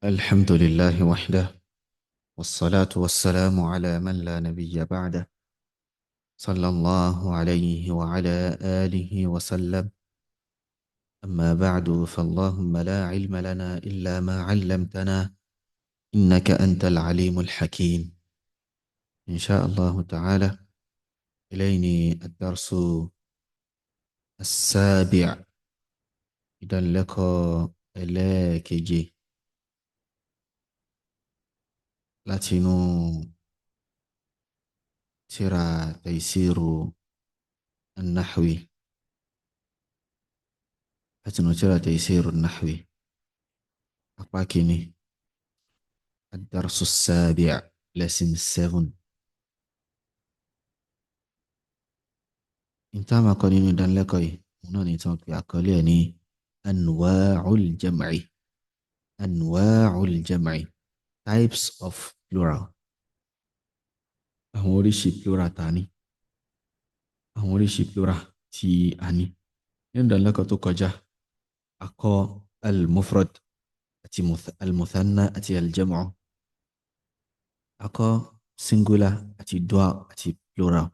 الحمد لله وحده، والصلاة والسلام على من لا نبي بعده، صلى الله عليه وعلى آله وسلم. أما بعد، فاللهم لا علم لنا إلا ما علمتنا إنك أنت العليم الحكيم. إن شاء الله تعالى إليني الدرس السابع. إذا لك ẹlẹ́ẹ̀keje látinú tírà Taysiru An-Nahwi, látinú tírà Taysiru An-Nahwi, apá kìíní, ad-darsu as-sabi', lesson 7. Ìta máa kọ́ nínú ìdánilẹ́kọ̀ọ́ yìí òun náà ní tí wọ́n pe àkọlé ẹ̀ ní anwa'ul jam'i, anwa'ul jam'i, types of plural, àwọn oríṣi plural tá a ní, àwọn oríṣi plural tí a ní. Nínú ìdánilẹ́kọ̀ọ́ tó kọjá, a kọ́ al-mufrad àti al-muthanna àti al-jam'u, a kọ́ singular àti dual àti plural.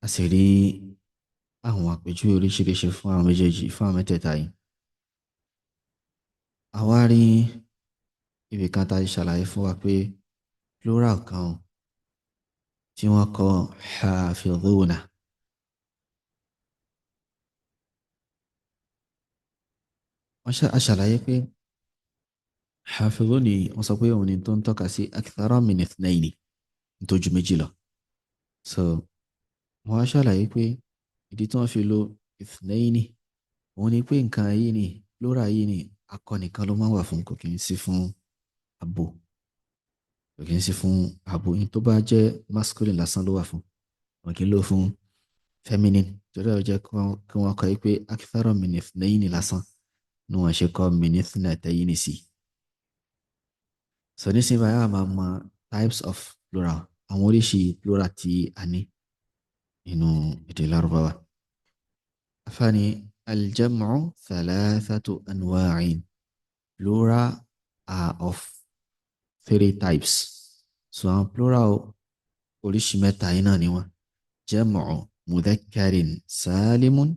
A sì rí àwọn àpèjúwe oríṣiríṣi fún àwọn méjèèjì, fún àwọn mẹ́tẹ̀ẹ̀ta yìí. A wá rí ibì kan tá a ti ṣàlàyé fún wa pé plural kan tí wọ́n kọ hafidhuna. Wọ́n ṣàlàyé pé hafidhuni, wọ́n sọ pé òun ni tó ń tọ́ka sí akthara min ithnayni, tó ju méjì lọ. So wọ́n á ṣàlàyé pé ìdí tí wọ́n fi lo ithnayni òun ni pé nǹkan yìí ni, plural yìí ni, akọ nìkan ló máa ń wà fún, kò kì í sí fún abo, kò kì í sí fún abo. Yìí tó bá jẹ́ masculine lásán ló wà fún, wọn kì í lò fún feminine. Torí ẹ̀ jẹ́ kí wọ́n kọ yìí pé akthara min ithnayni lásán ni wọ́n ṣe kọ min ithnatayni sí. So nísìnyí báyìí a máa mọ types of plural, àwọn oríṣi plural tí a ní nínú èdè Lárúbáwá. Afáàní al-jam'u thalathatu anwa'in, plural are of three types. So àwọn plural oríṣi mẹ́ta yìí náà ni wọ́n. Jam'u mudhakkarin salimun,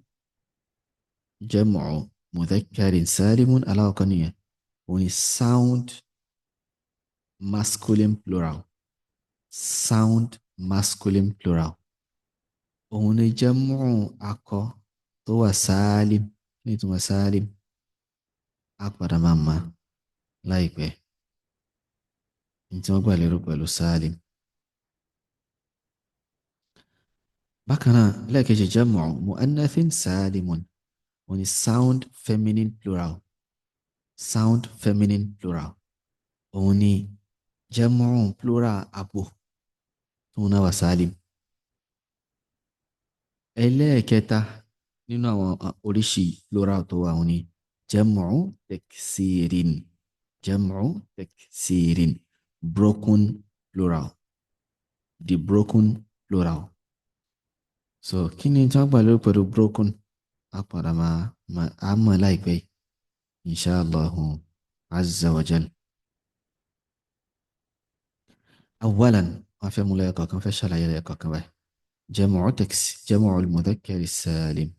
jam'u mudhakkarin salimun, aláwọ̀kọ́ nìyẹn, òun ni sound masculine plural, sound masculine plural, òun ni jam'u akọ tó wà salim. Ní ìtumọ̀ salim á padà máa mọ̀ láìpẹ́ ní tí wọ́n gbà lérò pẹ̀lú salim. Bákan náà lẹ́ẹ̀kejì, jam'u mu'annathin salimun, òun ni sound feminine plural, sound feminine plural, òun ni jam'u plural abo tóun náà wà salim. Ẹlẹ́ẹ̀kẹta nínú àwọn oríṣi plural tó wà, òun ni jam'u taksirin, jam'u taksirin, broken plural, the broken plural. So kí ni tí wọ́n gbà lérò pẹ̀lú broken? Á padà máa á mọ̀ láìpẹ́, insha Allahu azza wa jal. Awwalan, wọ́n fẹ́ mú lẹ́yọ̀kọ̀ọ̀kan, fẹ́ ṣàlàyé lẹ́yọ̀kọ̀ọ̀kan báyìí. Jam'u al-mudhakkari salim,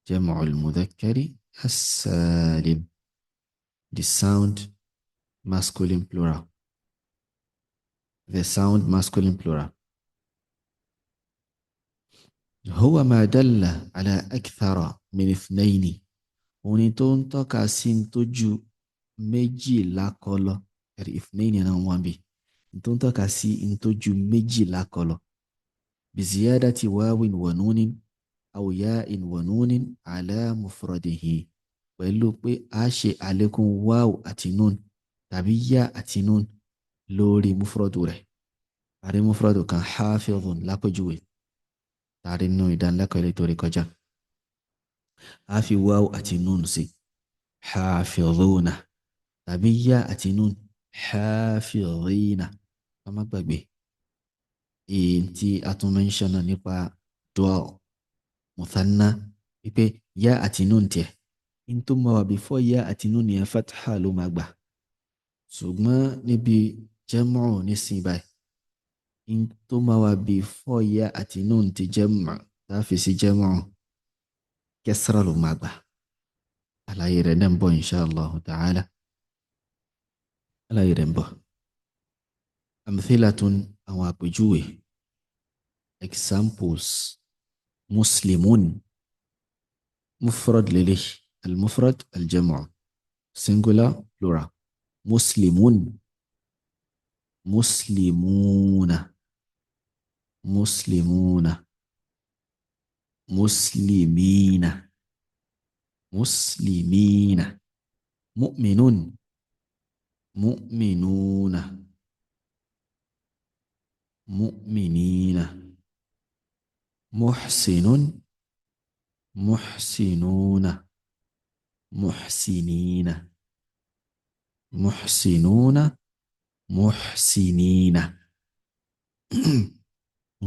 jam'u al-mudhakkari as-salim, the sound masculine plural, the sound masculine plural. Huwa ma dalla ala akthara min ithnayni, òun ni tó ń tọ́ka sí tó ju méjìlá kọ lọ. Ẹ̀rí ithnayni náà wọ́n bí tó ń tọ́ka sí tó ju méjìlá kọ lọ. Biziyadati wawin wa nunin aw ya'in wa nunin ala mufradihi, pẹ̀lú pé a ṣe àlékún wáw àti nun tàbí yá àti nun lórí mufradu rẹ̀. Àrí mufradu kan, hafidhun lápèjúwe, tàrí nínú ìdánilẹ́kọ̀ọ́ ilé tó rí kọjá. A fi wáw àti nun sí, hafidhuna, tàbí yá àti nun, hafidhina. Ká má gbàgbé èyí tí a tún mẹ́ńṣọ́nà nípa dual muthanna, wípé yá àti nun tiẹ̀ In tó máa wà before ya àti nun yẹn, fatha ló máa gbà. Ṣùgbọ́n níbi jam'u nísìnyí báyìí, in tó máa wà before ya àti nun ti jam'u tá a fi sí jam'u, kasra ló máa gbà. Àlàyé rẹ̀ náà ń bọ̀ insha Allah ta'ala, àlàyé rẹ̀ ń bọ̀. Amthilatun, àwọn àpèjúwe, examples. Muslimun, mufrad lélẹ̀, al-mufrad, al-jam'u, singular, plural. Muslimun, muslimuna, muslimuna, muslimina, muslimina. Mu'minun, mu'minuna, mu'minina. Muhsinun, muhsinuna, muhsinina, muhsinuna, muhsinina.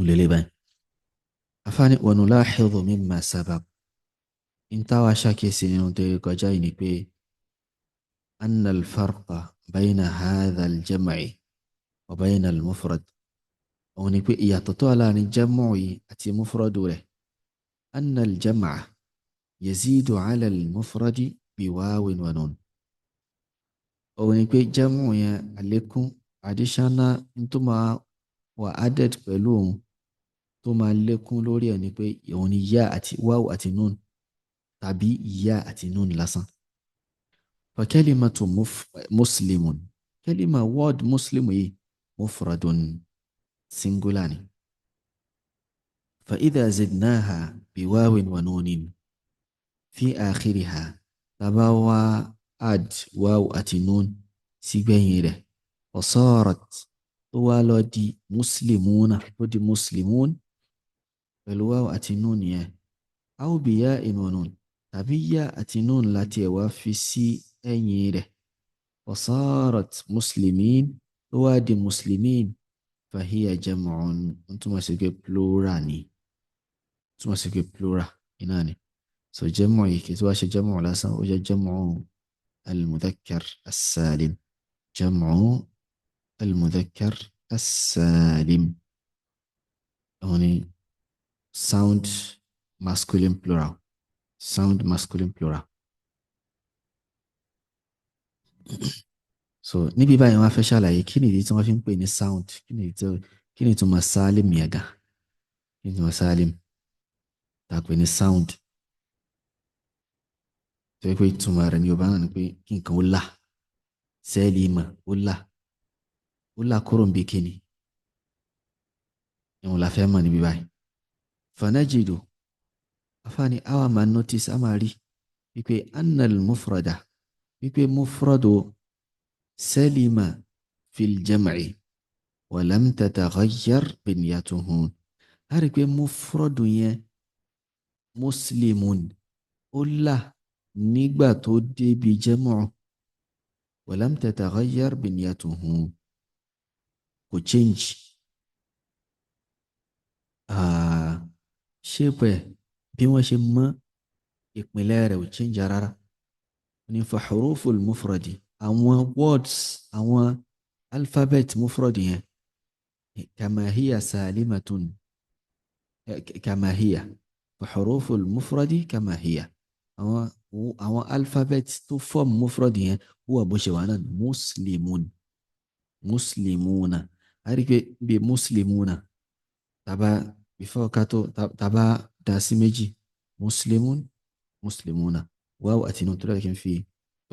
Lélẹ̀ báyìí. Afáàní wa nulahidhu mimma sabaq, n táwa ṣàkíyèsí nínú tó kọjá yìí ni pé anna al-farqa bayna hadha al-jam'i wa bayna al-mufrad, òun ni pé ìyàtọ̀ tó wà láàrin jam'u yìí àti mufradu rẹ̀, anna al-jam'a yazidu ala al-mufradi bi wawin wa nun, òun ni pé jam'u yẹn, àlékún, additional tó máa wà added pẹ̀lú òun, tó máa lékún lórí ẹ̀ ni pé òun ni ya àti waw àti nun tàbí ya àti nun lásán. Fa kalimatu muslimun, kalima word muslimu yìí, mufradun, singular ni. Fa idha zidnaha bi wawin wa nunin fi akhiriha, tàbá wá add waw àti nun sígbẹ̀yìn rẹ̀, wa sarat, tó wá lọ di muslimuna, tó di muslimun pẹ̀lú waw àti nun yẹn, aw bi ya'in wa nun, tàbí ya àti nun láti ẹ̀ wá fi sí ẹ̀yìn rẹ̀, wa sarat muslimin, tó wá di muslimin, fahiya jam'un, ń túmọ̀ sí pé plural ni, túmọ̀ sí pé plural iná ni. So jam'u yìí kì í tó wá ṣe jam'u lásán, ó jẹ́ jam'u al-mudhakkar as-salim, jam'u al-mudhakkar as-salim, òun ni sound masculine plural, sound masculine plural. So níbi báyìí wọ́n fẹ́ ṣàlàyé kí nìdí tí wọ́n fi ń pè ní sound, kí ni ìtumọ̀ salim yẹn gan, kí ni ìtumọ̀ salim tá a pè ní sound, tó yẹ pé ìtumọ̀ rẹ̀ ní Yorùbá náà ni pé kí nǹkan ó là, sẹ́ẹ̀lì ìmọ̀ ó là, ó là kúrò níbi kíni, ìwọ̀n la fẹ́ mọ̀ níbi báyìí. Fanajidu, afáàní àwa máa notice, a máa rí wípé annal mufrada, wípé mufradu salima fil jam'i wa lam tataghayyar binyatuhu, a rí pé mufradu yẹn muslimun ó là nígbà tó débi jam'u, wa lam tataghayyar binyatuhu, kò change shape ẹ̀, bí wọ́n ṣe mọ́ ìpìlẹ̀ rẹ̀ ò change rárá. Ní fa huruful mufradi, àwọn words, àwọn alphabet mufradi yẹn, kama hiya salimatun, kama hiya, fa huruful mufradi kama hiya, àwọn alphabet tó form mufradi yẹn wúwà bó ṣe wà náà, muslimun, muslimuna. A rí pé bí muslimuna tàbá before ká tó tàbá dá sí méjì, muslimun, muslimuna, wáwù àti inú tó lọ́dọ̀ kí n fi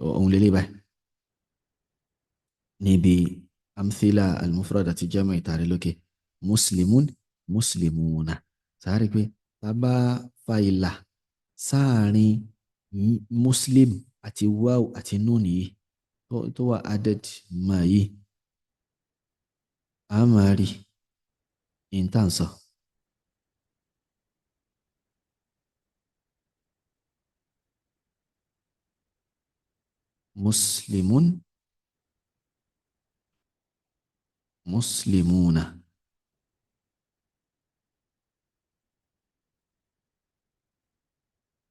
ohun lélẹ̀ báyìí níbi amthila al-mufrad àti jama ìtàrí lókè, muslimun, muslimuna. Sáré pé tàbá fa ìlà sáàrin muslim àti wáwù àti nun yìí tó wà added mọ́ yìí, a máa rí intanso. Muslimun, muslimuna.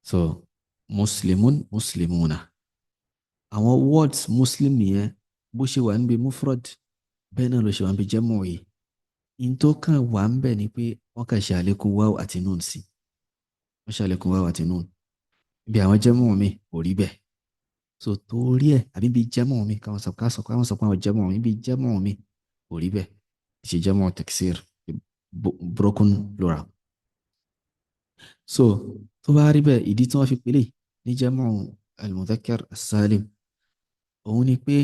So Muslimun, muslimuna. Àwọn words muslim yẹn bó ṣe wà níbi mufrad bẹ́ẹ̀ náà ló ṣe wà níbi jamu yìí. In tó kàn wà ń bẹ̀ ni pé wọ́n kàn ṣe àlékún wáw àti nun sí. Wọ́n ṣe àlékún wáw àti nun. Bí àwọn jamu mi kò rí bẹ́ẹ̀. So torí ẹ̀ àbí bí jamu mi káwọn sọ káwọn sọ pé àwọn jamu mi bí jamu mi kò rí bẹ́ẹ̀. Ṣe jamu taksir, broken plural. So tó bá rí bẹ́ẹ̀, ìdí tí wọ́n fi pèlè ní jamu al-mudhakkar as-salim òun ni pé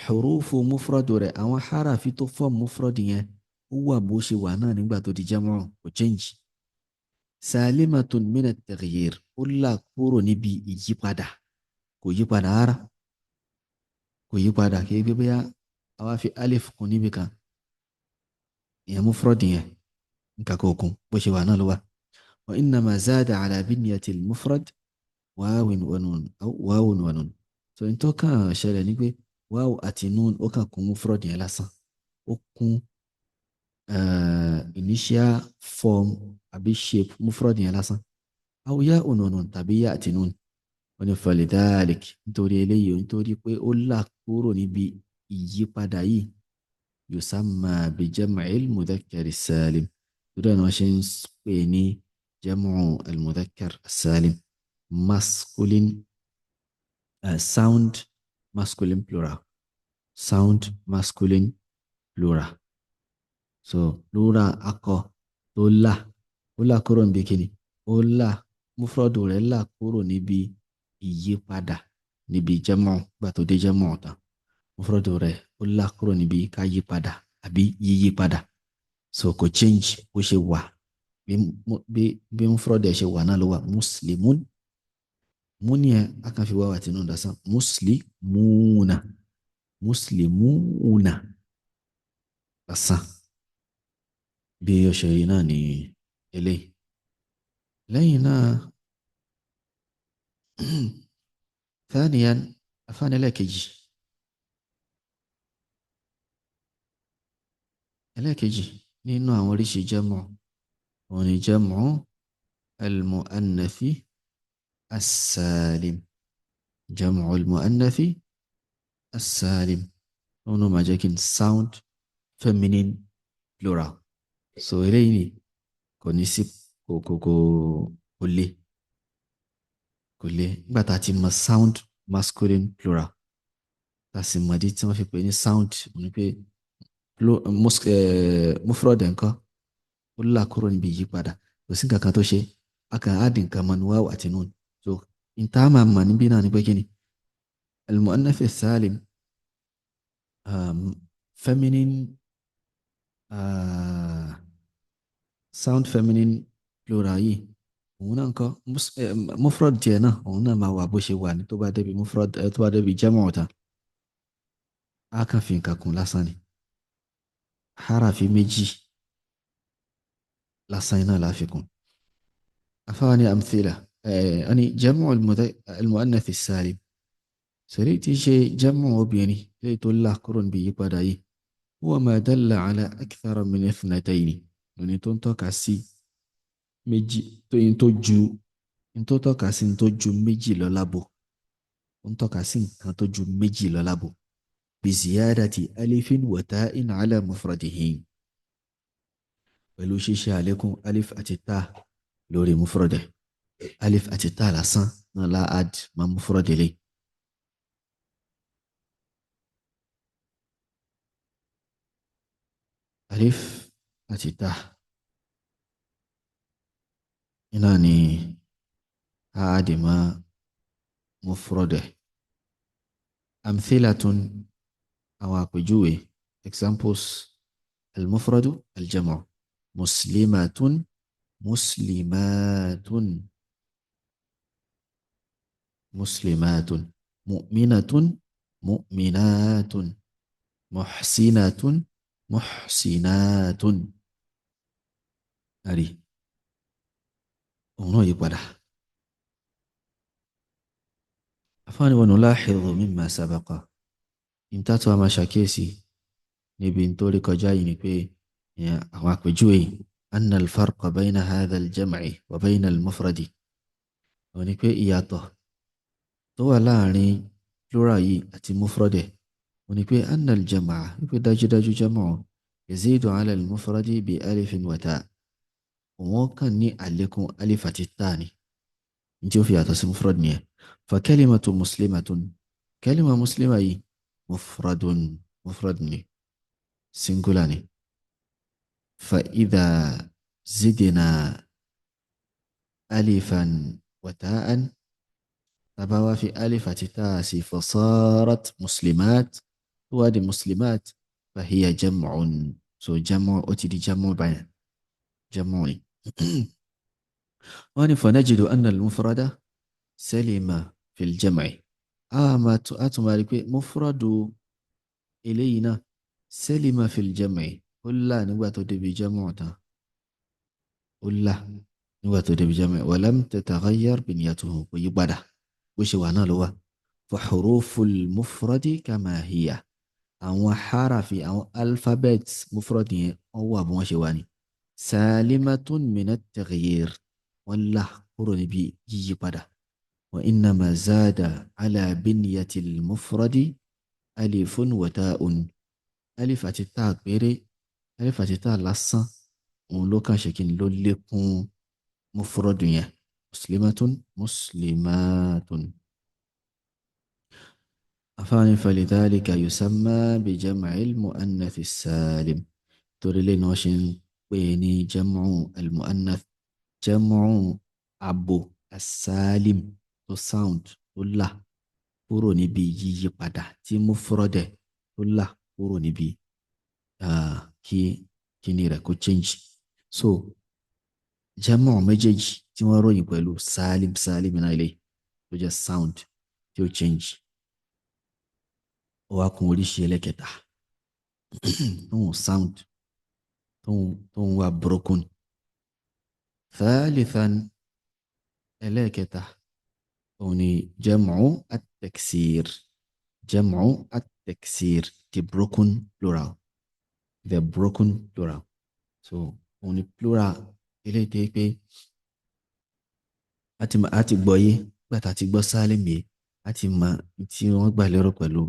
hurufu mufradu rẹ̀, àwọn harafi tó fọ́ mufradu yẹn, ó wà bó ṣe wà náà nígbà tó di jamu, kò change. Salimatun min at-taghyir, ó là kúrò níbi ìyípadà, kò yípadà rárá, kò yípadà. Kí pé bóyá àwa fi alif kún níbi kan, ìyẹn mufradu yẹn nǹkan kò kún, bó ṣe wà náà ló wà. Wa innama zada ala binyati al-mufrad wáwìn wa nun aw wáwùn wa nun. So n tó kàn ṣẹlẹ̀ ni pé wáwù àti nun ó kàn kún mufrad yẹn lásán, ó kún initial form àbí shape mufrad yẹn lásán, aw ya'un wa nun tàbí yá àti nun. Wọ́n ní falidhalik, nítorí eléyìí, nítorí pé ó là kúrò níbi ìyípadà yìí, yusamma bi jam'il mudhakkar salim, torí àwọn ṣe ń pè ní jam'u al-mudhakkar salim, masculine, sound masculine plural, sound masculine plural. So plural akọ tó là, ó là kúrò níbi kíni, ó là mufradu rẹ̀ là kúrò níbi ìyípadà níbi jamu. Gbà tó dé jamu tán, mufradu rẹ̀ ó là kúrò níbi ká yípadà àbí yíyípadà. So kò change, bó ṣe wà bí mufradu ẹ̀ ṣe wà náà ló wà. Muslimun, mú ní ẹ a kàn fi wáwà àti nù lásán, muslimuna, muslimuna lásán. Bí ó ṣe rí náà ní eléyìí. Lẹ́yìn náà, thaniyan, afáàní ẹlẹ́ẹ̀kejì, ẹlẹ́ẹ̀kejì nínú àwọn oríṣi jamu òun ni jamu al-mu'annathi as-salim. Jamu al-mu'annathi as-salim òun náà máa jẹ́ kí n sound feminine plural. So eléyìí ni kò ní sí kò kò kò kò le, kò le. Nígbà tá a ti mọ sound masculine plural, tá a sì mọ̀ ìdí tí wọ́n fi pè ní sound, òun ni pé mufrad ńkọ́ ó là kúrò níbi ìyípadà, kò sí nǹkan kan tó ṣe, a kàn á dín nǹkan mọ́ ní wáwù àti nun. So n tá a máa mọ̀ níbí náà ni pé kí ni al-mu'annath as-salim, feminine, sound feminine plural yìí, òun náà ńkọ́ mufrad tiẹ̀ náà, òun náà máa wà bó ṣe wà ní tó bá débi mufrad, tó bá débi jamu tán, a kàn fi nǹkan kún lásán ni, harafi méjì lásán iná láfikún. Afáàní amthila ẹni jamu al-mu'annath as-salim sẹ̀rí tí ṣe jamu obìnrin léyìí tó là kúrò níbi ìyípadà yìí, huwa ma dalla ala akthara min ithnatayni, òní tó ń tọ́ka sí méjì tó yín tó ju ń tó tọ́ka sí ń tó ju méjì lọ lábo, ó ń tọ́ka sí nǹkan tó ju méjì lọ lábo, bi ziyadati alifin wa ta'in ala mufradihi, pẹ̀lú ṣíṣe àlékún alif àti ta lórí mufradẹ̀. Alif àti ta lásán náà la add ma mufradẹ̀ lé. Alif àti ta iná ni a add ma mufradẹ̀. Amthilatun, àwọn àpèjúwe, examples: al-mufradu, al-jam'u, muslimatun, muslimatun, muslimatun, mu'minatun, mu'minatun, muhsinatun, muhsinatun. Àrí òun náà yí padà. Afáàní wa nulahidhu mimma sabaqa, níta tó a máa ṣàkíyèsí níbi tó rí kọjá yìí ni pé àwọn àpèjúwe yìí, anna al-farqa bayna hadha al-jam'i wa bayna al-mufradi, Òun ni pé ìyàtọ̀ tó wà láàrin plural yìí àti mufrad òun ni pé anna al-jam'a, wípé dájúdájú jam'u yazidu ala al-mufradi bi alifin wa ta, òun kàn ní àlékún alif àti ta ni ní tí ó fi yàtọ̀ sí mufrad nìyẹn. Fa kalimatu muslimatun, kalima muslima yìí mufradun, mufrad ni, singular ni. Fa idha zidna alifan wa ta'an, tàbá wá fi alif àti táà sí, fasarat muslimat, tó wá di muslimat, fahiya jam'un. So jam'u, ó ti di jam'u báyẹn, jam'u ni. Wọ́n ní fanajidu anna al-mufrada salima fil jam'i, a tún máa rí pé mufradu eléyìí náà salima fil jam'i, ó là nígbà tó débi jam'u tán, ó là nígbà tó débi jam'u, wa lam tataghayyar binyatuhu, kò yí padà, bó ṣe wà náà ló wà. Fa huruful mufradi kama hiya, àwọn harafi, àwọn alphabet mufradi yẹn wọ́n wà bí wọ́n ṣe wà ní. Salimatun minat taghyir, wọ́n là kúrò níbi yíyí padà. Wa innama zada ala binyatil mufradi alifun wa ta'un, alif àti tá péré, alif àti tá lásán, òun ló kàn ṣe kí ni ló lékún mufradu yẹn, muslimatun muslimatun. Afaani falidhalika yusamma bi jam'il mu'annath salim, torí lẹ́nu wọ́n ṣe ń pè ní jam'u al-mu'annath, jam'u abo as-salim, tó sound, tó là kúrò níbi yíyí padà tí mufrad tó là kúrò níbi kí kíní rẹ̀ kó change. So jam'u méjèèjì tí wọ́n ròyìn pẹ̀lú salim, salim náà ilé tó jẹ́ sound tí ó change. Ó wá kún oríṣi ẹlẹ́kẹta tóun sound, tóun wà broken. Thalithan, ẹlẹ́kẹta òun ni jam'u at-taksir, jam'u at-taksir, the broken plural, the broken plural. So òun ni plural eléyìí tó yẹ pé a ti gbọ́ yé gbàtà ti gbọ́ salim yé, a ti mọ tí wọ́n gbà lérò pẹ̀lú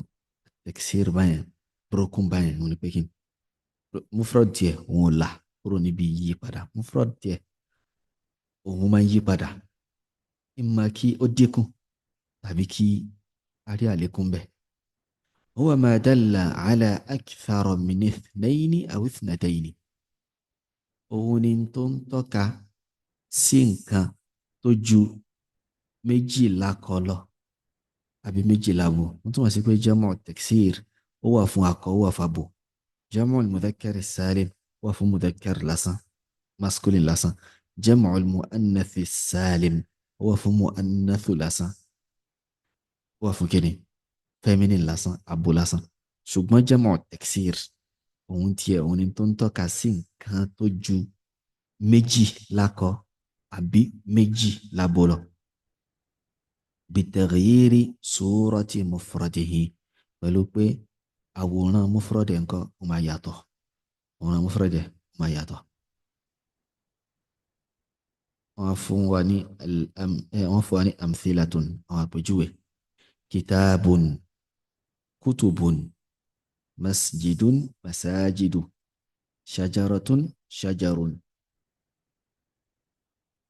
taksir báyẹn, broken báyẹn. Òun ni pé kí ni mufrad tiẹ̀ òun ò là kúrò níbi yíyí padà. Mufrad tiẹ̀ òun máa ń yí padà, ìmọ̀ kí ó dínkù tàbí kí a rí àlékún bẹ́ẹ̀. Huwa ma dalla ala akthara min ithnayni aw ithnatayni, òun ni tó ń tọ́ka sí nǹkan tó ju méjìlá kọ lọ àbí méjìlá bò. Wọ́n túmọ̀ sí pé jam'u taksir ó wà fún akọ, ó wà fún abo. Jam'u al-mudhakkar salim ó wà fún mudhakkar lásán, masculine lásán. Jam'u al-mu'annath salim ó wà fún mu'annathu lásán, ó wà fún kíni, feminine lásán, abo lásán. Ṣùgbọ́n jam'u taksir òun tiẹ̀ òun ni tó ń tọ́ka sí nǹkan tó ju méjì lákọ àbí méjì lábo lọ. Bitaghyiri surati mufradihi, pẹ̀lú pé àwòrán mufradi nǹkan ó máa yàtọ̀, àwòrán mufradi ó máa yàtọ̀. Wọ́n fún wa ní wọ́n fún wa ní amthilatun, àwọn àpèjúwe: kitabun, kutubun, masjidun, masajidu, shajaratun, shajarun.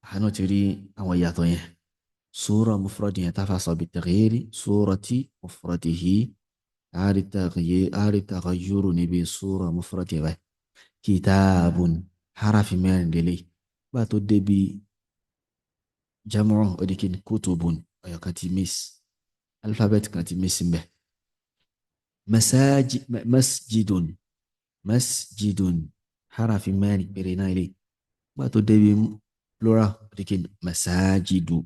Àánú ti rí àwọn ìyàtọ̀ yẹn. Sura mufradi yẹn táfà sọ bitaghyiri surati mufradihi, àárí taghayyuru níbi sura mufradi yẹn báyìí. Kitabun, harafi mẹ́rin lélẹ̀, gbà tó débi jam'u ó di kíni, kutubun, ọ̀yọ̀ kan ti miss, alphabet kan ti miss mbẹ́. Masjidun, masjidun, harafi mẹ́rin péré náà ilé, gbà tó débi plural ó di kíni, masajidu,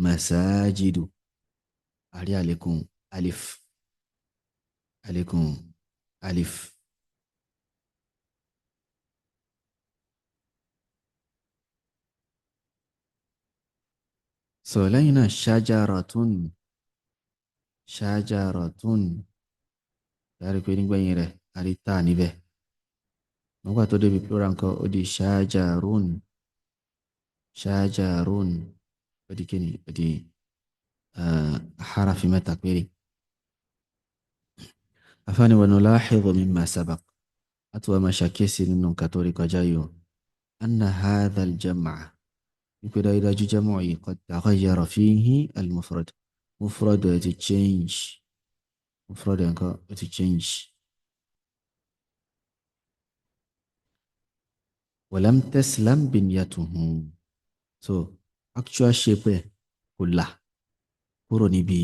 masajidu, àrí àlékún alif, àlékún alif. So lẹ́yìn náà shajaratun, shajaratun, láti pé nígbẹ̀yìn rẹ̀ àrí tá níbẹ̀. Nígbà tó débi plural nǹkan ó di shajarun, shajarun, Ó di kíni? Ó di harafi mẹ́ta péré. Afáàní wa nulahidhu mimma sabaq, àti wàá máa ṣàkíyèsí nínú nǹkan tó rí kọjá yìí o, anna hadha al-jam'a, wípé dájúdájú jam'u yìí, qad taghayyara fihi al-mufrad, mufrad ẹ̀ ti change, mufrad ẹ̀ nǹkan ó ti change. Walam taslam binyatuhu, so actual shape ẹ̀ kò là kúrò níbi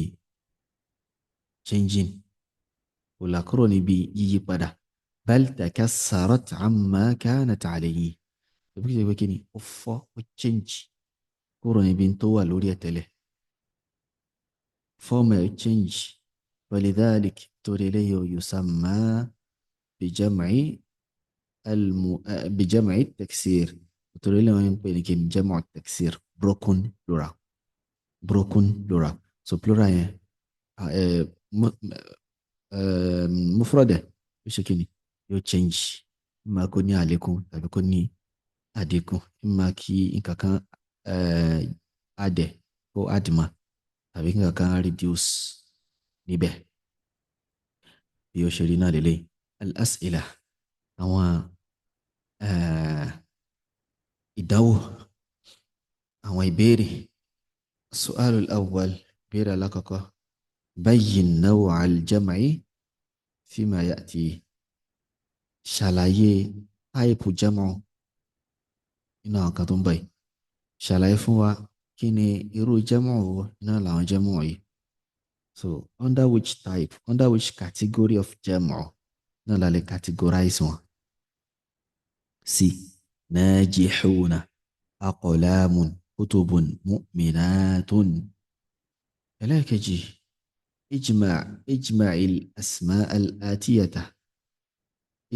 changing, kò là kúrò níbi yíyí padà. Bal takassarat amma kanat alayhi, tàbí kìí ṣe pé kí ni ó fọ́, ó change kúrò níbi tó wà lórí ẹ̀ tẹ́lẹ̀, fọ́ọ̀mù ẹ̀ change. Walidhalik, torí eléyìí, yusamma bijam'i taksir, torí eléyìí wọ́n ń pè ní kí ni? Jam'u taksir, broken plural, broken plural. So plural yẹn, mufrad ẹ̀ ó ṣe kí ni? Yóò change, máa kó ní àlékún tàbí kó ní àdínkù, máa kí nǹkan kan add kó add mọ́ tàbí kí nǹkan kan reduce níbẹ̀. Bí ó ṣe rí náà lélẹ̀. Al-as'ila, àwọn ìdánwò, àwọn ìbéèrè. Su'alul awwal, ìbéèrè alákọ̀ọ́kọ́: bayyin naw'a al-jam'i fima ya'ti, ṣàlàyé type jam'u nínú àwọn kan tó ń bọ̀ yìí. Ṣàlàyé fún wa kí ni irú jam'u wo náà làwọn jam'u yìí. So under which type, under which category of jam'u náà la lè categorize wọn sí? Najihuna, aqlamun, kutubun, mu'minatun. Ẹlẹ́ẹ̀kejì: ijma' al-asma' al-atiyata,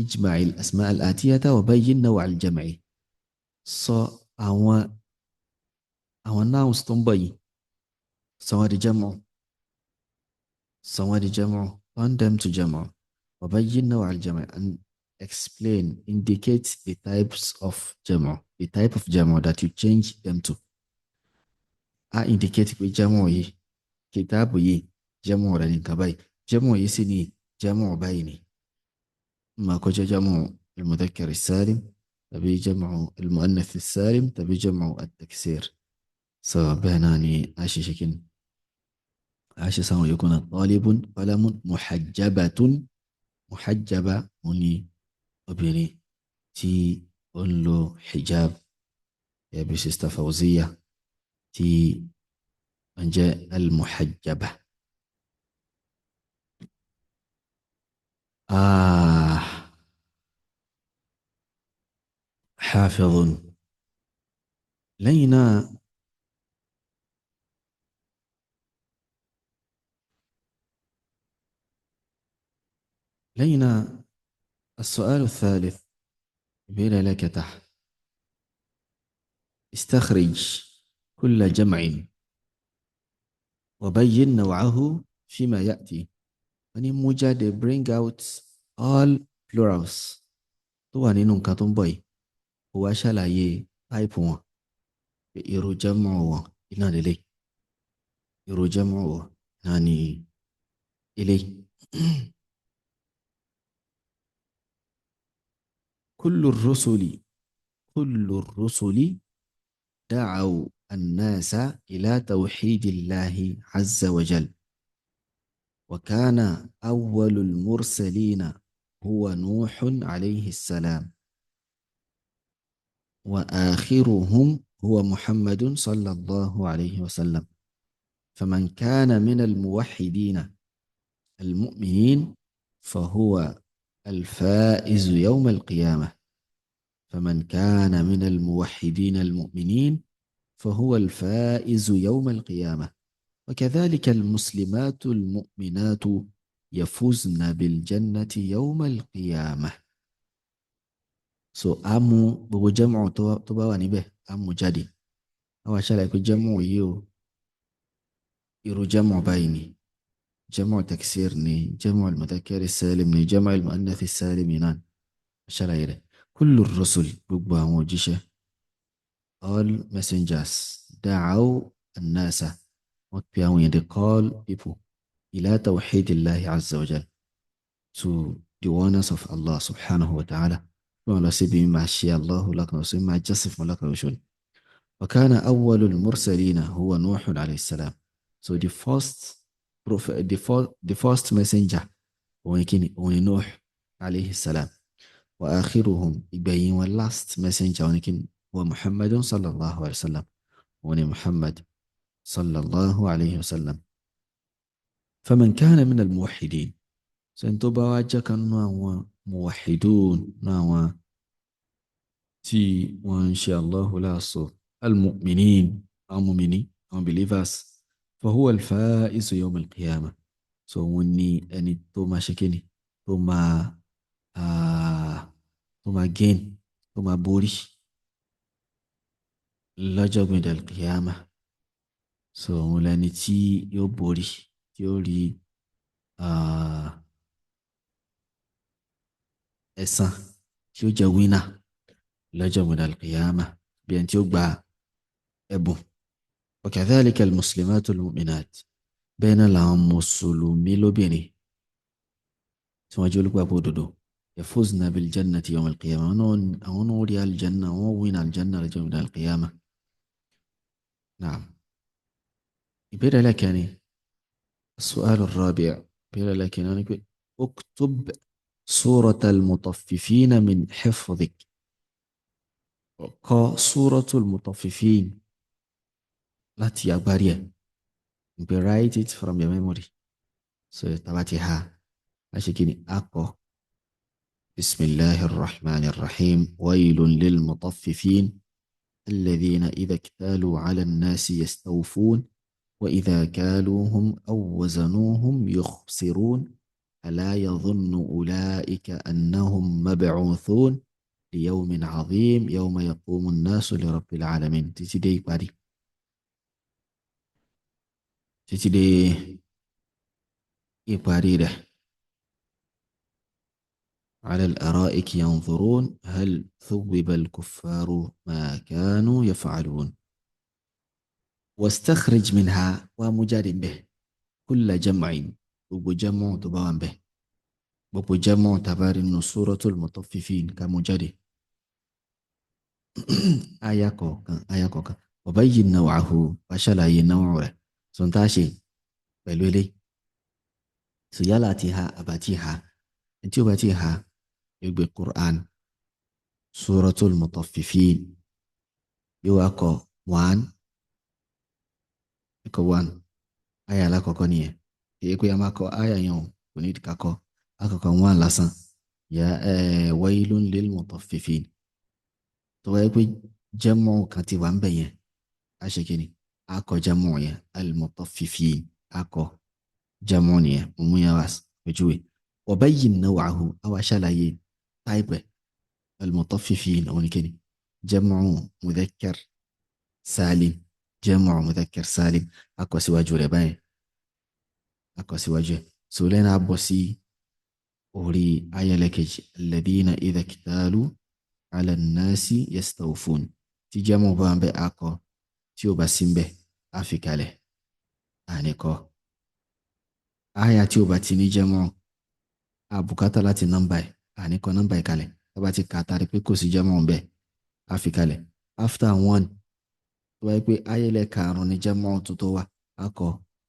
ijma' al-asma' al-atiyata wa bayyin naw' al-jam'i. Sọ àwọn nouns tó ń bọ̀ yìí, sọ wọ́n di jam'u, sọ wọ́n di jam'u, turn them to jam'u, wa bayyin naw' al-jam'i, and explain, indicate the types of jam'u, the type of jam'u that you change them to. A indicate pé jam'u yìí, kìtáàbù yìí, jam'u rẹ̀ ní nǹkan báyìí, jam'u yìí sì ní jam'u báyìí ni, máa kó jẹ́ jam'u al-mudhakkar as-salim tàbí jam'u al-muannath as-salim tàbí jam'u at-taksir. So bẹ́ẹ̀ náà ni a ṣe ṣe kíni, a ṣe sáwọn yòókù náà: talibun, qalamun, muhajjabatun. Muhajjaba òun ni obìnrin tí ó ń lo hijab, ẹbí Sister Fawziya tí wọ́n jẹ́ al-muhajjaba. Hafidhun. Lẹ́yìn náà, lẹ́yìn náà, السؤال الثالث، ìbéèrè ẹlẹ́kẹta: استخرج كل جمع وبين نوعه فيما يأتي. Wọ́n ní mú jáde, bring out all plurals tó wà nínú nǹkan tó ń bọ̀ yìí, kó wá ṣàlàyé type wọn, irú jam'u wọn iná lélẹ̀, irú jam'u wọn náà ní eléyìí. كل الرسل، كل الرسل دعوا الناس إلى توحيد الله عز وجل، وكان أول المرسلين هو نوح عليه السلام، وآخرهم هو محمد صلى الله عليه وسلم. فمن كان من الموحدين المؤمنين فهو الفائز يوم القيامة، فمن كان من الموحدين المؤمنين فهو الفائز يوم القيامة، وكذلك المسلمات المؤمنات يفوزن بالجنة يوم القيامة. So a mú gbogbo jam'u tó bá wà níbẹ̀, a mú jáde, a wá ṣàlàyé pé jam'u yìí o, irú jam'u báyìí ni, jam'u taksir ni, jam'u al-mudhakkar as-salim ni, jam'u al-muannath as-salim náà, ṣàlàyé rẹ̀. Kullu rusul, gbogbo àwọn òjíṣẹ́, all messengers, da'aw An-nasa, wọ́n pe àwọn èèyàn, they call people ila tawhidillahi azza wa jal, to the oneness of Allah subhanahu wa ta'ala. Wọ́n lọ síbi máa ṣe Allahu lọ́kan ṣoṣo, máa jọ́sìn fún lọ́kan ṣoṣo. Wa kana awwalul mursalina huwa Nuhun alayhi salam. So the first prophet, the first messenger, òun kí ni? Òun ni Nuh alayhi salam. Wa akhiruhum, ìgbẹ̀yìn wọn, last messenger, òun kí ni? Huwa Muhammadun sallallahu alayhi wa sallam. Òun ni Muhammad sallallahu alayhi wa sallam. Faman kana min al-muwahhidin, sẹ́ni tó bá wá jẹ́ kan nínú àwọn muwahhidun, nínú àwọn tí wọ́n ń ṣe Allahu láàṣọ, al-mu'minin, àwọn mu'mini, àwọn believers, fahuwa al-fa'izu yawm al-qiyamah. So wọ́n ní ẹni tó máa ṣe kíni, tó máa gain, tó máa borí lọ́jọ́ gbẹ̀dẹ̀ al-qiyamah. So òun lẹni tí yóò borí, tí ó rí ẹ̀san, tí ó jẹ́ winner lọ́jọ́ gbẹ̀dẹ̀ al-qiyamah, bí ẹni tí ó gba ẹ̀bùn. Wa kadhalika al-muslimatu al-mu'minat, bẹ́ẹ̀ náà làwọn mùsùlùmí lóbìnrin tí wọ́n jẹ́ olùgbàgbọ́ òdodo, yafuzna bil jannati yawm al-qiyamah, àwọn náà rí aljanna, wọ́n win aljanna lọ́jọ́ gbẹ̀dẹ̀ al-qiyamah. Naam. Ìbéèrè ẹlẹ́kẹrin, السؤال الرابع، ìbéèrè ẹlẹ́kẹrin wọ́n ní pé اكتب سورة المطففين من حفظك. Kọ سورة المطففين láti agbárí ẹ̀, pé write it from your memory. So tàbá ti ha, a ṣe kí ni? A kọ. بسم الله الرحمن الرحيم ويل للمطففين الذين إذا اكتالوا على الناس يستوفون وإذا كالوهم أو وزنوهم يخسرون ألا يظن أولئك أنهم مبعوثون ليوم عظيم يوم يقوم الناس لرب العالمين، títí dé ìparí, títí dé ìparí rẹ̀. على الأرائك ينظرون هل ثوب الكفار ما كانوا يفعلون. واستخرج منها، ومجاد به، كل جمع، gbogbo جمع tó bá wà ńbẹ̀, gbogbo جمع tá bá rí nínú سورة المطففين, ká mú jáde, àyà kọ̀ọ̀kan, àyà kọ̀ọ̀kan. وبين نوعه, wá ṣàlàyé نوع rẹ̀. Sọ tá a ṣe pẹ̀lú eléyìí, sọ yálà ti ha àbá ti ha, tí ó bá ti ha, yóò gbé Qur'an سورة المطففين, yóò wá kọ one, kọ one, àyà alákọ̀ọ́kọ́ nìyẹn. Èyí pé a máa kọ àyà yẹn o, kò ní kakọ àkọ́kọ́ one lásán yà ẹ ويل للمطففين. Tó wáyé pé جمع kan ti wà ń bẹ̀ yẹn, a ṣe kí ni? A kọ جمع yẹn, المطففين, a kọ جمع nìyẹn. Mo mú yẹn wá pẹ̀júwe. وبين نوعه, a wá ṣàlàyé type ẹ̀. المطففين òun ni kí ni? جمع مذكر سالم, جمع مذكر سالم, a kọ síwájú rẹ̀ báyìí, a kọ síwájú ẹ̀. So lẹ́nu a bọ̀ sí orí ayẹlẹ́kejì, الذين إذا اكتالوا على الناس يستوفون. Tí جمع bá ń bẹ, a kọ. Tí ó bá sí ń bẹ, a fi kalẹ̀, àní kọ. Àyà tí ó bá ti ní جمع, a bùkátà láti nọ́mbà ẹ̀, àní kọ nọ́mbà ẹ̀ kalẹ̀. Tá bá ti kà á tari pé kò sí جمع ń bẹ, a fi kalẹ̀. After one, tó bá yẹ pé ayẹlẹ́ karùn-ún ní جمع tó wà, a kọ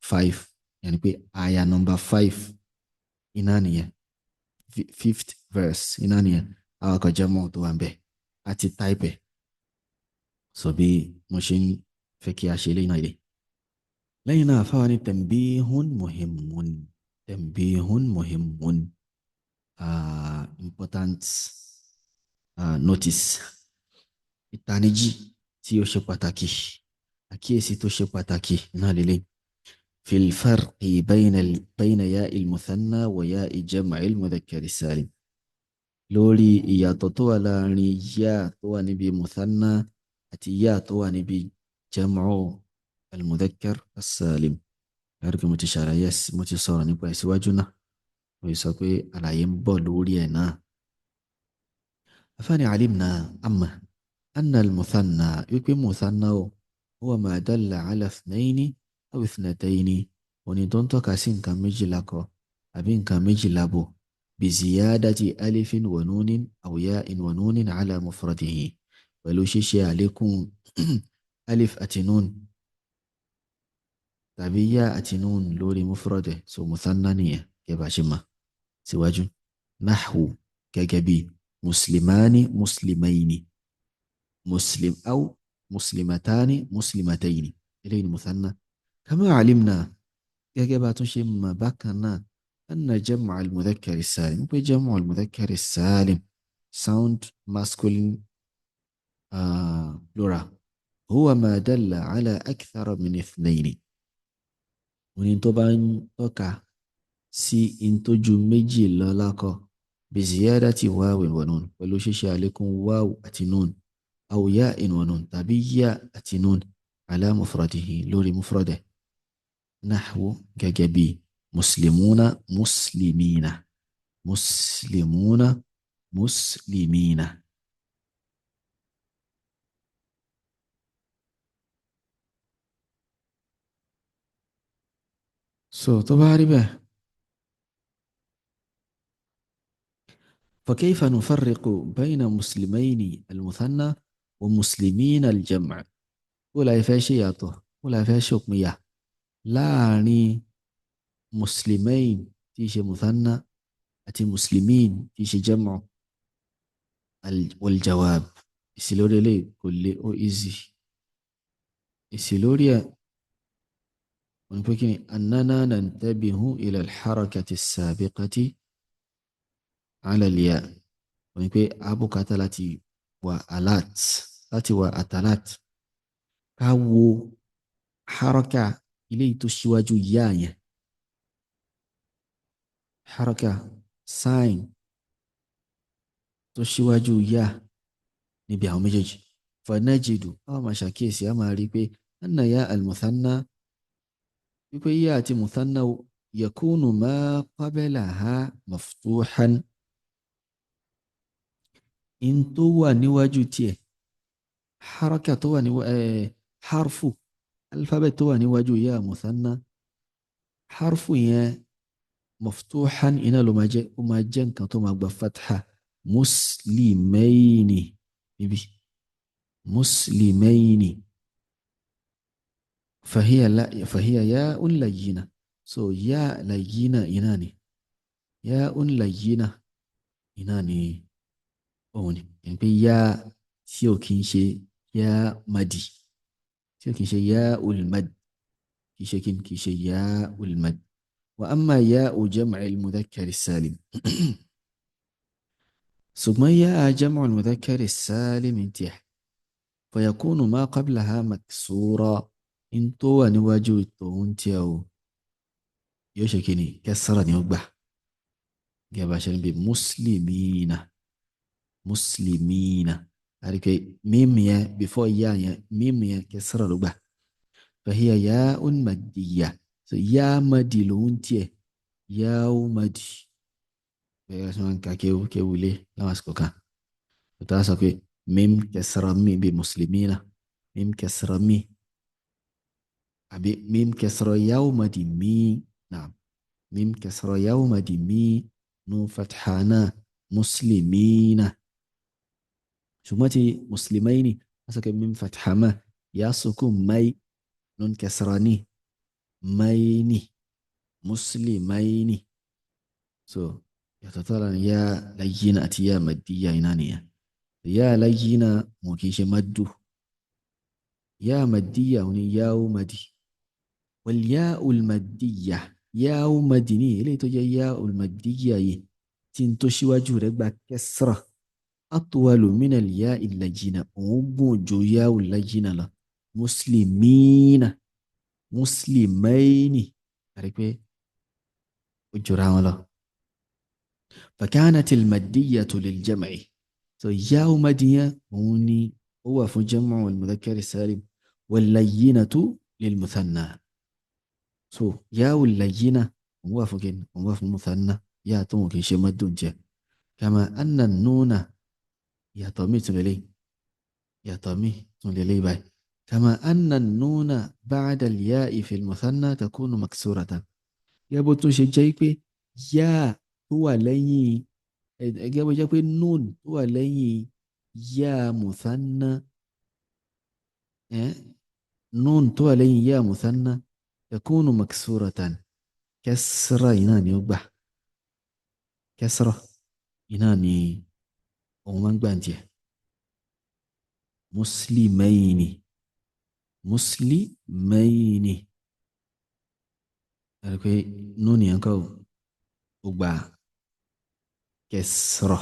five, yẹn ni pé àyà number five iná nìyẹn, fifth verse iná nìyẹn, a kọ جمع tó wà ń bẹ àti type ẹ̀. Sọ bí mo ṣe ń fẹ́ kí a ṣe lẹ́yìn náà ilé. Lẹ́yìn náà, fáwọn ní تنبيه مهم, تنبيه مهم, important notice, ìtanijí tí ó ṣe pàtàkì, àkíyèsí tó ṣe pàtàkì náà lélẹ̀. في الفرق بين ياء المثنى وياء جمع المذكر السالم, lórí ìyàtọ̀ tó wà láàrin yá tó wà níbi مثنى àti yá tó wà níbi جمع المذكر السالم. Ẹ̀rí pé mo ti ṣàlàyé, mo ti sọ̀rọ̀ nípa ìsíwájú náà, mo sọ pé àlàyé ń bọ̀ lórí ẹ̀ náà. Afáàní علمنا, أما أن المثنى, wípé مثنى o Huwa ma dalla ala ithnayni aw ithnatayni, òní tó ń tọ́ka sí nǹkan méjì lákọ àbí nǹkan méjì lábo, biziyadati alifin wa nunin aw ya'in wa nunin ala mufradihi, pẹ̀lú ṣíṣe àlékún alif àti nun tàbí yá àti nun lórí mufrad. So muthanna nìyẹn, kẹ́ bá ṣe mọ̀ síwájú. Nahwu, gẹ́gẹ́ bí muslimani, muslimaini, muslim aw muslimatani, muslimataini, eléyìí ni muthanna. Kama alimna, gẹ́gẹ́ bá tún ṣe mọ̀ bákan náà, anna jam'a al-mudhakkar salim, pé jam'u al-mudhakkar salim, sound masculine plural, huwa ma dalla ala akthara min ithnayni, òní tó bá ń tọ́ka sí in tó ju méjì lọ lákọ, biziyadati wáwin wa nun, pẹ̀lú ṣíṣe àlékún wáw àti nun, aw ya'in wa nun, tàbí yá àti nun, ala mufradihi, lórí mufradẹ̀. Nahwu, gẹ́gẹ́ bí muslimuna, muslimina, muslimuna, muslimina. So tó bá rí bẹ́ẹ̀, فكيف نفرق بين مسلمين المثنى ومسلمين الجمع؟ Bó la fẹ́ ṣe yàtọ̀, bó la fẹ́ ṣòpinya láàrin muslimain tí í ṣe muthanna àti muslimin tí í ṣe jam'u? Wal jawab, èsì lórí eléyìí kò le, ó easy. Èsì lórí ẹ̀ wọ́n pé kí ni? Annana nantabihu ila al-harakati as-sabiqati ala al-ya, wọ́n pé abúkátà láti wà alert, láti wà atalat, ká wo haraka ilé tó ṣíwájú yá yẹn, haraka sign tó ṣíwájú yá níbi àwọn méjèèjì. Fanajidu, a máa ṣàkíyèsí, a máa rí pé anna ya al-muthanna, wípé yá àti muthanna, yakunu ma qablaha maftuhan, in tó wà níwájú tiẹ̀, haraka tó wà ní harfu alphabet tó wà níwájú ya muthanna, harfu yẹn maftuhan iná ló máa jẹ́, ó máa jẹ́ nǹkan tó máa gba fatha. Muslimaini níbi muslimaini, fahiya la, fahiya ya'un layyina. So ya layyina iná ni, ya'un layyina iná ni òun ni ẹni pé yá tí ò kí ń ṣe yá madi, tí ò kí ń ṣe yá ulmad, kì í ṣe kí kì í ṣe yá ulmad. Wa amma ya'u jam'il mudhakkar salim, ṣùgbọ́n yá jam'ul mudhakkar salim tiẹ̀, fayakunu ma qablaha maksura, in tó wà níwájú tòun tiẹ̀ o, yóò ṣe kí ni? Kẹsàrà ni ó gbà, gẹ́gẹ́ bá ṣe ń bí muslimina, muslimina, àrí pé mímu yẹn before yá yẹn, mímu yẹn kẹsàrà ló gbà. Fahiya ya'un madiyya, so yá madi lòun tiẹ̀, yá ó madi bẹ́ẹ̀ ṣe máa ń ka kéwú kéwú lé láwọn àsìkò kan tó tá a sọ pé mim kẹsàrà mi bí muslimina, mim kẹsàrà mi àbí mim kẹsàrà yá ó madi mí náà, mim kẹsàrà yá ó madi mí, nun fathana, muslimina. Ṣùgbọ́n ti muslimaini, wọ́n sọ pé mim fatha ma, ya sukun mai, nun kẹsàrà ní, maini, muslimaini. So yàtọ̀ tó lára ya layyina àti ya madiyya iná nìyẹn. Ya layyina wọn kì í ṣe maddu, ya madiyya wọn ni ya'u madi. Wal ya'ul madiyya, ya'u madi ní eléyìí tó jẹ́ ya'ul madiyya yìí tí n tó ṣíwájú rẹ̀ gba kẹsàrà, atwalu minal ya'il layyina, òun gùn ju ya'ul layyina lọ. Muslimina, muslimaini, àrí pé ó jọra wọn lọ. Fakanatil maddiyatu lil jam'i, so ya'u madiya òun ni ó wà fún jam'u al-mudhakkar salim, wal layyinatu lil muthanna. So ya'u layyina òun wà fún kí òun wà fún muthanna, yá tó wọn kì í ṣe madun jẹ. Kama anna nuna, yàtọ̀ mi tún lélẹ̀, yàtọ̀ mi tún lélẹ̀ báyìí. كما أن النون بعد الياء في المثنى تكون مكسورة. Gẹ́gẹ́ bó tún ṣe jẹ́ pé yá tó wà lẹ́yìn, gẹ́gẹ́ bó jẹ́ pé nun tó wà lẹ́yìn yá muthanna, nun tó wà lẹ́yìn yá muthanna takunu maksuratan, kẹsìrà iná ni ó gbà, kẹsìrà iná ni òun máa ń gbà ń tiẹ̀. Muslimayni, muslimayni, ẹ̀rí pé nun yẹn kọ́ ó gbà kẹsìrà,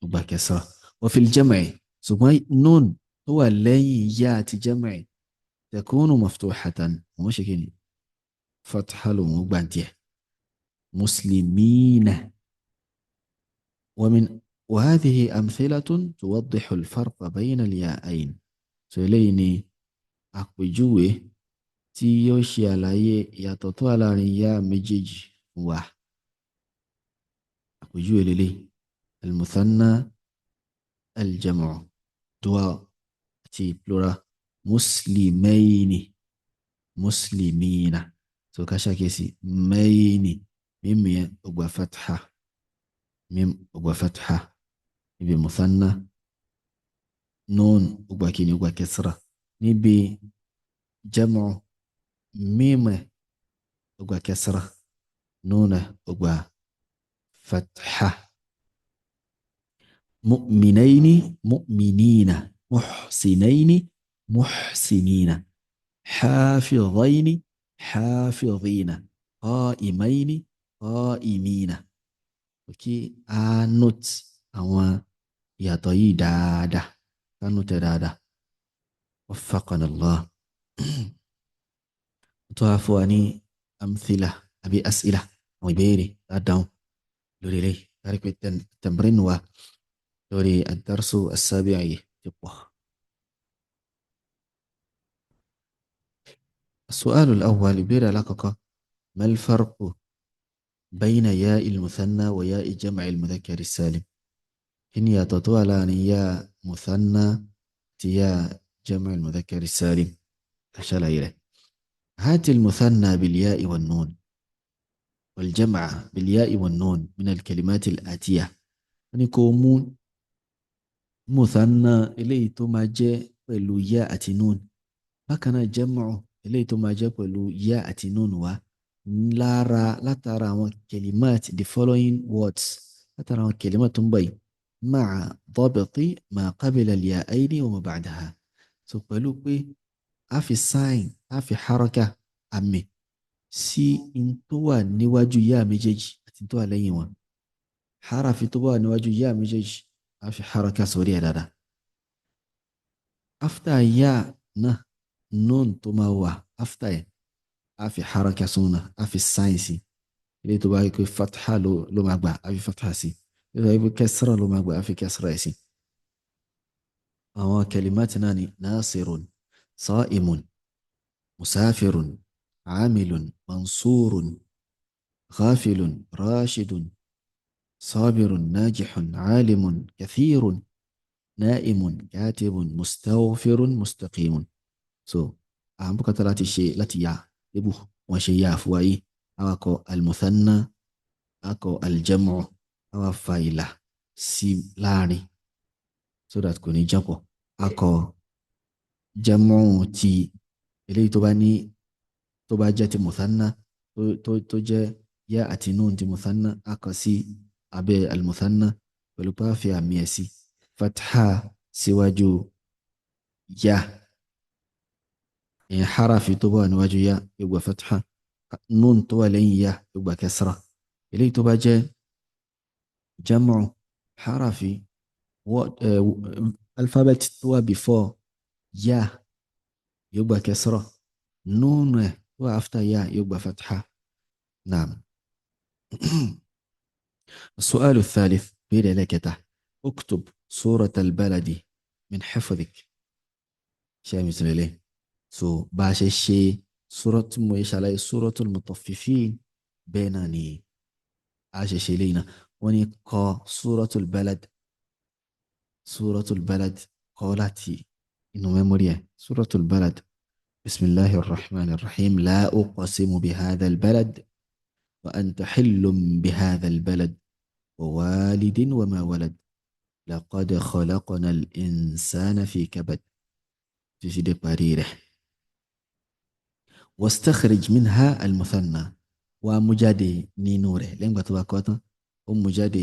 ó gbà kẹsìrà. Wa fil jam'i, ṣùgbọ́n nun tó wà lẹ́yìn yá àti jam'i takunu maftuhatan, òun ṣe kí ni, fatha lòun gbà ń tiẹ̀, muslimina. ومن وهذه أمثلة توضح الفرق بين الياءين. So eléyìí ni àpèjúwe tí yóò ṣe àlàyé ìyàtọ̀ tó wà láàrin yá méjèèjì fún wa. Àpèjúwe lélẹ̀ al-muthanna, al-jam'u, dual àti plural, muslimayni, muslimina. So ká ṣàkíyèsí mayni, mímu yẹn ó gba fatha, mim ó gba fatha níbi muthanna, nun ó gba kíni, ó gba kasra níbi jam'u, mímu ó gba kasra, nun ó gba fatha. Mu'minayni, mu'minina, muhsinayni, muhsinina, hafidhayni, hafidhina, qa'imayni, qa'imina. Kí a note àwọn ìyàtọ̀ yìí dáadáa, ká note ẹ̀ dáadáa. Waffaqana Allah. Tó a fún wa ní amthila àbí as'ila, àwọn ìbéèrè dáadáa lórí eléyìí, kárí pé tamrin wa lórí ad-darsu as-sabi' yìí ti pọ̀. السؤال الأول، ìbéèrè alákọ̀ọ́kọ́: ما الفرق بين ياء المثنى وياء جمع المذكر السالم؟ Kí ni ìyàtọ̀ tó wà láàrin yá muthanna àti yá جمع المذكر السالم؟ Aṣàlàyé rẹ̀. هات المثنى بالياء والنون والجمع بالياء والنون من الكلمات الآتية. Wọ́n ní kó mú muthanna eléyìí tó máa jẹ́ pẹ̀lú yá àti nun, bákan náà jam'u eléyìí tó máa jẹ́ pẹ̀lú yá àti nun wá lára látara àwọn kelimat, the following words, látara àwọn kelimat tó ń bọ̀ yìí, ma'a dabti ma qabila al-ya'ayni wa ma ba'daha. So pẹ̀lú pé a fi sign, a fi haraka àmì sí in tó wà níwájú yá méjèèjì àti tó wà lẹ́yìn wọn. Harafi tó wà níwájú yá méjèèjì, a fi haraka sórí ẹ̀ dáadáa. After yá náà, nun tó máa wà after ẹ̀, a fi haraka sóun náà, a fi sign sí. Ilé tó bá yẹ pé fatha ló máa gbà, a fi fatha sí. Ilé tó bá yẹ pé kẹsìrà ló máa gbà, a fi kẹsìrà ẹ̀ sí. Àwọn kalimati náà ni nasirun, sa'imun, musafirun, amilun, mansurun, ghafilun, rashidun, sabirun, najihun, alimun, kathirun, na'imun, katibun, mustaghfirun, mustaqimun. So à ń bùkátà láti ṣe láti yá débù wọ́n ṣe yá fún wa yìí. Àwa kọ almuthanna, a kọ aljamu, àwa fa ìlà sí láàrin so that kò ní jápọ̀. A kọ jamu ti eléyìí tó bá ní, tó bá jẹ́ ti muthanna, tó jẹ́ yá àti nun ti muthanna, a kọ sí abẹ́ almuthanna pẹ̀lú pé a fi àmì ẹ̀ sí fatha síwájú yá, ìyẹn harafi tó bá wà níwájú yá yóò gba fatha, nun tó wà lẹ́yìn yá yóò gba kẹsra. Eléyìí tó bá jẹ́ jamu, harafi alphabet tó wà before yá yóò gba kẹsra, nun ẹ̀ tó wà after yá yóò gba fatha. Naam. السؤال الثالث، بير لك: اكتب صورة البلد من حفظك. شيء مثل ليه. So bá a ṣe ṣe suratul mo ṣàlàyé suratul mutaffifin, bẹ́ẹ̀ náà ni a ṣe ṣe léyìn náà. Wọ́n ní kọ suratul balad, suratul balad, kọ láti Inú memory ẹ̀, Suratul Balad. Bisimilahi rahman rahim, la uqsimu bihadha albalad wa anta hillum bihadha albalad wa walidin wa ma walad laqad khalaqna al-insana fi kabad, títí dé parí rẹ̀. Wastakhrij minha al-muthanna, wá mú jáde nínú rẹ̀ lẹ́yìn ìgbà tó bá kọ́ tán, ó mú jáde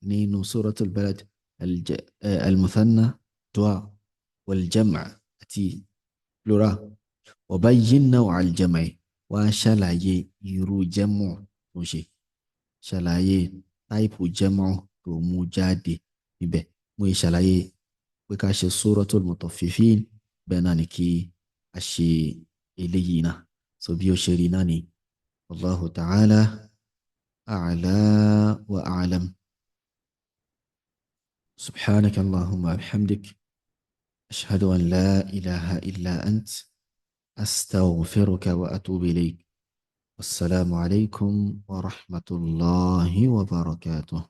nínú Suratul Balad al-muthanna du'a wal-jam' àti plural, wa bayyin naw'a al-jam'i, wá ṣàlàyé irú jam'u tó ṣe, ṣàlàyé type jam'u tó mú jáde níbẹ̀. Mo yẹ ṣàlàyé pé ká ṣe Suratul Mutaffifin, bẹ́ẹ̀ náà ni kí a ṣe eléyìí náà. So bí ó ṣe rí náà ni. Wallahu ta'ala a'la wa a'lam. Subhanaka Allahumma bihamdik, ashhadu an la ilaha illa ant, astaghfiruka wa atubu ilayk. Wassalamu alaykum wa rahmatullahi wa barakatuh.